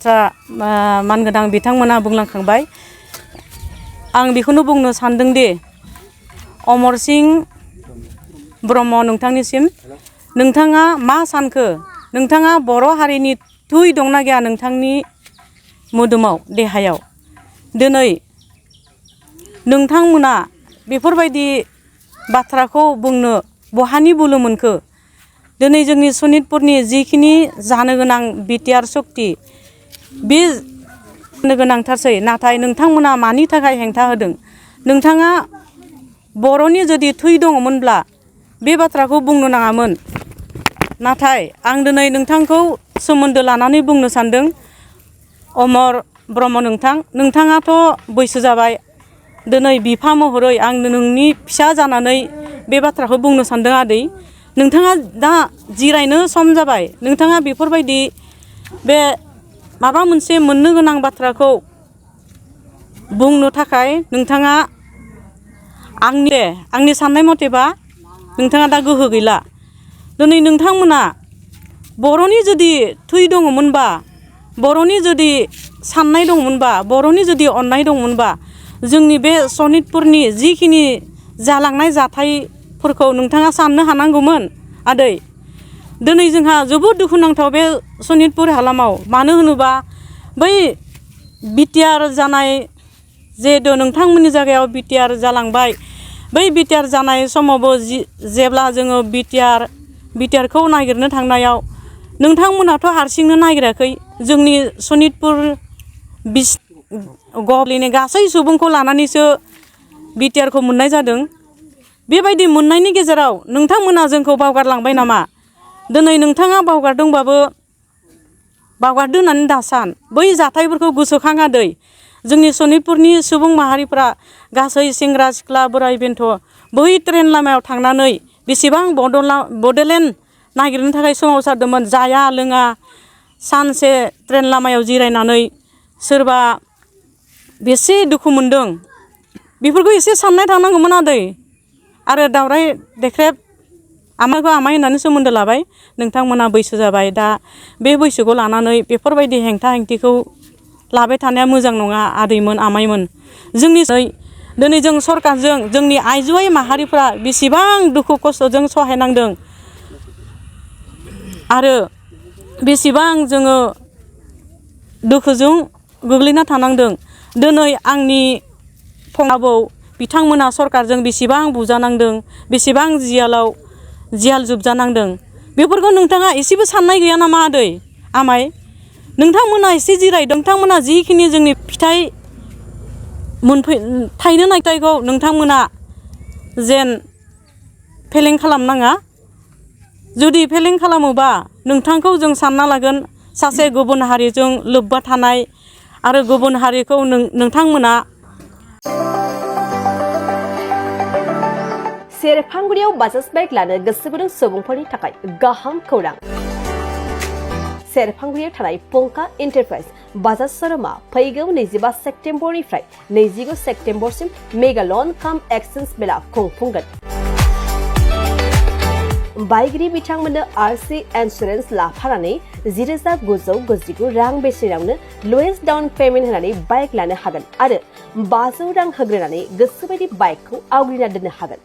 मानगोनां बिथांमोना बुंलांखांबाय। आं बेखौनो बुंनो सानदों दि अमर सिंह ब्रह्म नोंथांनिसिम नोंथाङा मा सानखो? नोंथाङा बर' हारिनि थै दंना गैया नोंथांनि मोदोमाव देहायाव? दिनै नोंथांमोना बेफोरबायदि बाथ्राखौ बुंनो बहानि बोलो मोनखो? दिनै जोंनि सनितपुरनि जिखिनि जानो गोनां BTR सक्ति बे जानो गोनांथारसै, नाथाय नोंथांमोना मानि थाखाय हेंथा होदों? नोंथाङा बर'नि जुदि थै दङमोनब्ला बे बाथ्राखौ बुंनो नाङामोन। नाथाय आं दिनै नोंथांखौ सोमोन्दो लानानै बुंनो सानदों। अमर ब्रह्म नोंथाङाथ' बैसो जाबाय। दिनै बिफा महरै आं नोंनि फिसा जानानै बे बाथ्राखौ बुंनो सानदों। आदै, नोंथाङा दा जिरायनो सम जाबाय। नोंथाङा बेफोरबायदि बे माबा मोनसे मोननो गोनां बाथ्राखौ बुंनो थाखाय नोंथाङा आंनि साननाय मथेबा नोंथाङा दा गोहो गैला। दिनै नोंथांमोना बर'नि जुदि थै दङमोनबा, बर'नि जुदि साननाय दङमोनबा, बर'नि जुदि अननाय दङमोनबा, जोंनि बे सनितपुरनि जिखिनि जालांनाय जाथायफोरखौ नोंथाङा साननो हानांगौमोन। आदै, दिनै जोंहा जोबोद दुखुनांथाव बे सनितपुर हालामाव। मानो होनोबा बै BTR जानाय, जिहेतु नोंथांमोननि जायगायाव BTR जालांबाय, बै BTR जानाय समावबो जेब्ला जोङो BTRखौ नागिरनो थांनायाव नोंथांमोनाथ' हारसिंनो नागिराखै। जोंनि सनितपुर गलिनि गासै सुबुंखौ लानानैसो BTRखौ मोननाय जादों। बेबायदि मोननायनि गेजेराव नोंथांमोना जोंखौ बावगारलांबाय नामा? दिनै नोंथाङा बावगारदोंबाबो बावगारदो होननानै दासान। बै जाथायफोरखौ गोसोखां आदै। जोंनि सनितपुरनि सुबुं माहारिफ्रा गासै सेंग्रा सिख्ला बोराय बेन्थ' बै ट्रेन लामायाव थांनानै बेसेबां बड'लेण्ड नागिरनो थाखाय सोमावसारदोंमोन। जाया लोङा सानसे ट्रेन लामायाव जिरायनानै सोरबा बेसे दुखु मोनदों, बेफोरखौ एसे साननाय थानांगौमोन आदै। आरो दावराय देख्रेब आमाइखौ आमाइ होननानै सोमोन्दो लाबाय। नोंथांमोना बैसो जाबाय। दा बे बैसोखौ लानानै बेफोरबायदि हेंथा हेंथिखौ लाबाय थानाया मोजां नङा आदैमोन, आमाइमोन। दिनै जों सरकारजों जोंनि आइजो माहारिफ्रा बेसेबां दुखु खस्थ'जों सहायनांदों आरो बेसेबां जोङो दुखुजों गोग्लैना थानांदों। दिनै आंनि फंबाबौ बिथांमोना सरकारजों बेसेबां बुजानांदों, बेसेबां जियाल जोबजानांदों। बेफोरखौ नोंथाङा एसेबो साननाय गैया नामा आदै, आमाइ? नोंथांमोना एसे जिरायदों। नोंथांमोना जिखिनि जोंनि फिथाइ थाइनो नागिरनायखौ नोंथांमोना जेन फेलें खालामनाङा। जुदि फेलें खालामोबा नोंथांखौ जों सानना लागोन सासे गुबुन हारिजों लोब्बा थानाय आरो गुबुन हारिखौ नोंथांमोना। सेरफांगुरियाव बाजाज बाइक लानो गोसो गुदुं सुबुंफोरनि थाखाय गाहाम खौरां। सेरफांगुरियाव थानाय पंका एन्टारप्राइज बाजाज शोरूमा फैगौ 25 सेप्तेम्बरनिफ्राय 29 सेप्तेम्बरसिम मेगा लन काम एक्सचेन्ज मेला खुंफुंगोन। बायगिरि बिथांमोननो RC इन्सुरेन्स लाफानानै 10,999 रां बेसेनावनो लवेस्ट डाउन पेमेन्ट होनानै बाइक लानो हागोन आरो 500 रां होग्रोनानै गोसोबायदि बाइकखौ आवग्रिना दोननो हागोन।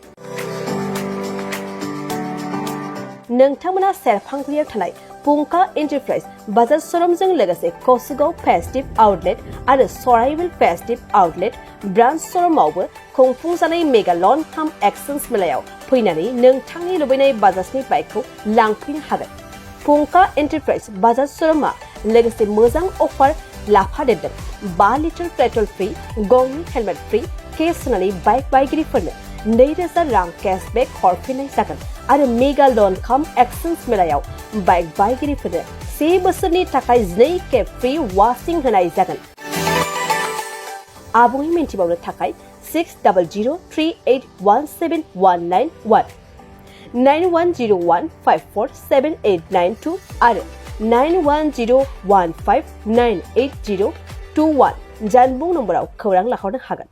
नोंथांमोना सेरफांगुरियाव थानाय पंका एन्टारप्राइज बाजाज शोरूमजों लोगोसे कसुगाव फेस्टिभ आउटलेट आरो सराइबिल फेस्टिभ आउटलेट ब्रान्च शोरूमावबो खुंफुंजानाय मेगा लन काम एक्सचेन्ज मेलायाव फैनानै नोंथांनि लुबैनाय बाजाजनि बाइकखौ लांफैनो हागोन। पंका एन्टारप्राइज बाजाज शोरूमा लोगोसे मोजां अफार लाफादेरदों। 5 लिटार पेट्रल फ्रि, गंनि हेलमेट फ्रि, केस होनानै बाइक बायगिरिफोरनो 2,000 रां केशबेक हरफिननाय जागोन आरो मेगा लन काम एक्सचेन्ज मेलायाव बाइक बायगिरिफोरनो 1 बोसोरनि थाखाय 2 खेब फ्रि वाशिं होनाय जागोन। आबुङै मिन्थिबावनो थाखाय 6003817191 9101547892 आरो 9101598021 जानबुं नम्बराव खौरां लाहरनो हागोन।